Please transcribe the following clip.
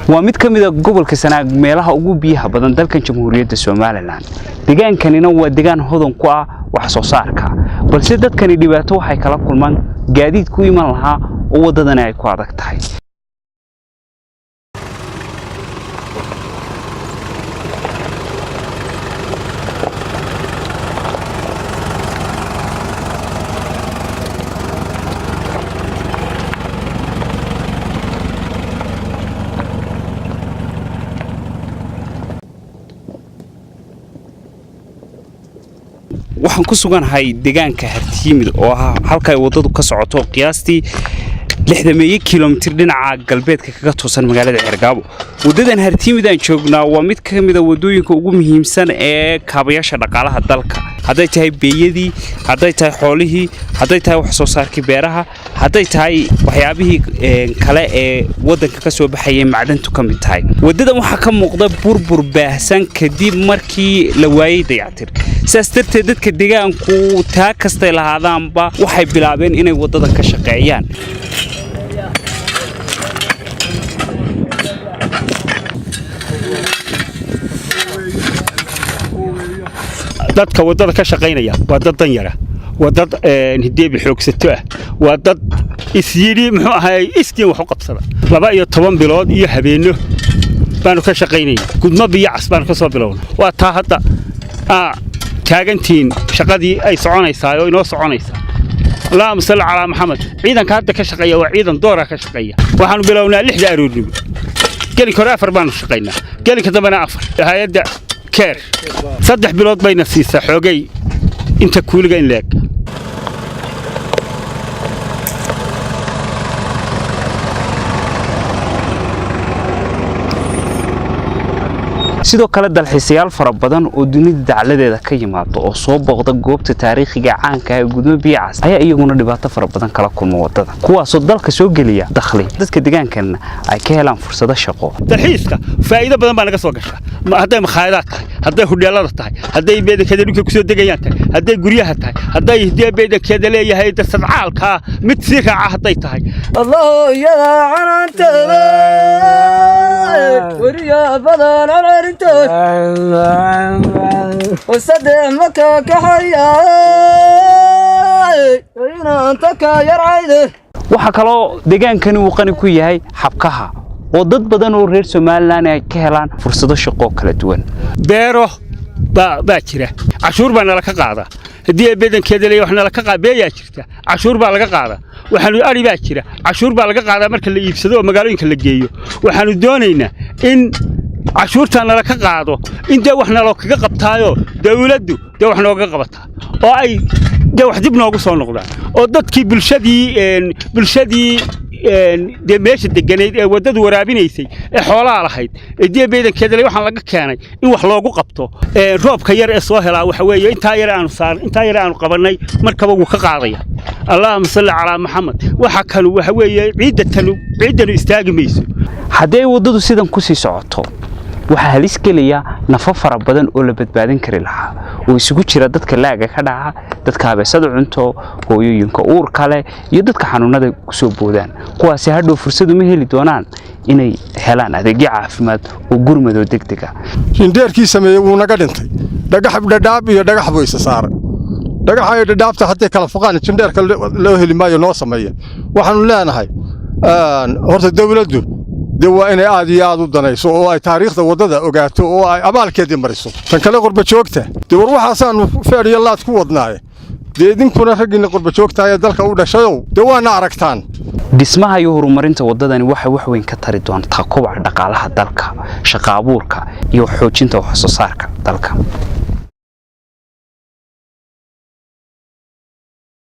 Waa mid ka mid a gobolka Sanaag meelaha ugu biyaha badan dalkan Jamhuuriyadda Somaliland. Deegaankanina waa deegaan hodan ku ah wax soo saarka, balse dadkani dhibaato waxay kala kulmaan gaadiid ku iman lahaa oo waddadani ay ku adag tahay. Waxaan ku suganahay deegaanka Hartiyimid oo ah halka ay waddadu ka socoto, qiyaastii 60 kilomitir dhinaca galbeedka kaga toosan magaalada Ceergaabo. Waddadan Hartiyimid aan joognaa waa mid ka mid a waddooyinka ugu muhiimsan ee kaabayaasha dhaqaalaha dalka, hadday tahay beeyadii, hadday tahay xoolihii, hadday tahay wax soo saarkii beeraha, hadday tahay waxyaabihii kale ee waddanka ka soo baxayay, macdantu ka mid tahay. Waddadan waxaa ka muuqda burbur baahsan kadib markii la waayey dayactir. Sidaas darteed dadka deegaanku taa kastay lahaadaanba waxay bilaabeen inay waddadan ka shaqeeyaan. Dadka waddada ka shaqaynaya waa dad danyara, waa dad hideebi xoogsato ah, waa dad isyidhi muxuu ahay iskiin wax u qabsada. 12 bilood iyo habeenno baanu ka shaqaynayna. Gudmo Biyo Cas baanu ka soo bilowna. Waa taa hadda taagantihiin, shaqadii ay soconaysaa oo inoo soconaysaa. Allahuma salli calaa Maxamed. Ciidanka hadda ka shaqeeya waa ciidan doora ka shaqeeya. Waxaanu bilownaa 6da aroornimo. Gelinka hore 4 baanu shaqaynaa, gelinka dambena 4. Hay-adda CARE 3 bilood bayna siisaa xoogay inta kuuliga in leeg. Sidoo kale dalxiisayaal fara badan oo dunida dacladeeda ka yimaado oo soo booqda goobta taariikhiga caanka ah ee Gudmo Biyacas ayaa iyaguna dhibaato fara badan kala kulma wadada, kuwaasoo dalka soo geliya dakhli, dadka deegaankanna ay ka helaan fursado shaqo. Dalxiiska faa'iido badan baa naga soo gasha, hadday makhaayadaad tahay, hadday hudheelada tahay, hadday beedankeeda dhulka kusoo degayaan tahay, hadday guryaha tahay, hadday hidee beedankeeda leeyahay sadcaalkaa mid sii raaca hadday tahay. Allahoyada canaanteeda weriya badan canarintood saddex maka kaxaya inaanta ka yarcayde. Waxaa kaloo deegaankani uu qani ku yahay xabkaha oo dad badan oo reer Somaliland ay ka helaan fursado shaqo kala duwan. Beero baa jira, cashuur baa nala ka qaada. Haddii ay bedankeeda leeyahay wax nala ka qaada, beeyaa jirta, cashuur baa laga qaada. Waxaanu ari baa jira, cashuur baa laga qaadaa marka la iibsado oo magaalooyinka la geeyo. Waxaanu doonaynaa in cashuurtaa nala ka qaado, in dee wax naloo kaga qabtaayo, dawladdu dee wax nooga qabataa oo ay dee wax dib noogu soo noqdaan oo dadkii bulshadii dee meesha deganayd ee waddadu waraabinaysay ee xoolaha lahayd ee dee beedankeeda le waxaan laga keenay in wax loogu qabto. Roobka yar ee soo helaa waxa weeye intaa yar aanu saar, intaa yar aanu qabannay markaba wuu ka qaadaya. Allahuma salli calaa Maxamed. Waxa kanu waxa weeye ciidda tanu, ciiddanu istaagi mayso. Haddii ay waddadu sidan ku sii socoto, waxaa halis gelaya nafo fara badan oo la badbaadin kari lahaa oo isugu jira dadka laaga ka dhaca, dadka habeesada cunto, hooyooyinka uurka leh iyo dadka xanuunada kusoo boodaan. Kuwaasi hadhow fursad uma heli doonaan inay helaan adeegyo caafimaad oo gurmadoo degdeg ah. Indheerkii sameeyey wuu naga dhintay. Dhagax dhadhaab iyo dhagax buu isa saaray. Dhagaxa iyo dhadhaabta hadday kala foqaan, jindheerka loo heli maayo noo sameeya. Waxaanu leenahay horta dawladdu dee waa inay aad iyo aad u danayso oo ay taariikhda waddada ogaato oo ay abaalkeedii mariso. Tan kale, qurba joogta dee war waxaasaanu feer iyo laad ku wadnaaye, dee idinkuna raggiinna qurba joogta ee dalka u dhashayow, dee waana aragtaan. Dhismaha iyo horumarinta waddadani waxay wax weyn ka tari doontaa kobaca dhaqaalaha dalka, shaqo abuurka iyo xoojinta wax soo saarka dalka.